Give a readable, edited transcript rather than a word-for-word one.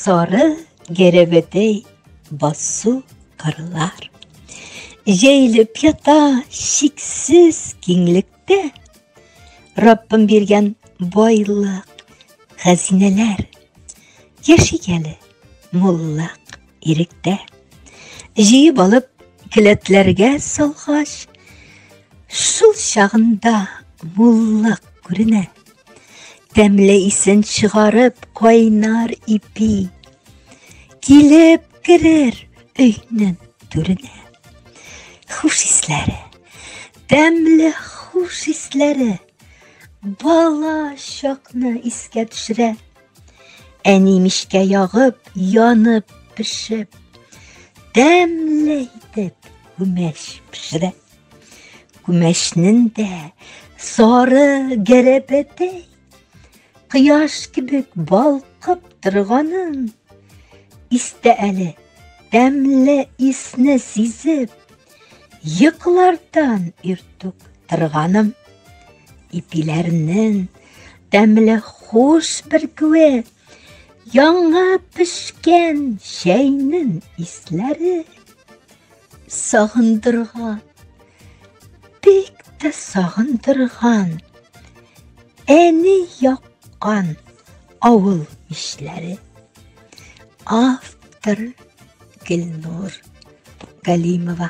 Сары гәрәбәдәй басу кырлар. Җәелеп ята чиксез киңлектә. Раббым биргән байлык, хәзинәләр. Яшик әле муллык иректә. Җыеп алып келәтләргә салгач, шул чагында муллык күренә. Тәмле исен чыгарып кайнар ипи. Килеп керер өйнең түренә. Хуш исләре, тәмле хуш исләре бала чакны искә төшерә. Әни мичкә ягып, янып, пешеп, тәмле итеп күмәч пешерә. Күмәчнең дә сары гәрәбәдәй кояш кебек балкып торганын истә әле тәмле исне сизеп, йокылардан иртүк торганым. Ипиләрнең тәмле хуш бөркүе, яңа пешкән чәйнең исләре сагындырган, бик тә сагындырган әни яккан авыл мичләре. Автор Гөлнур Галимова.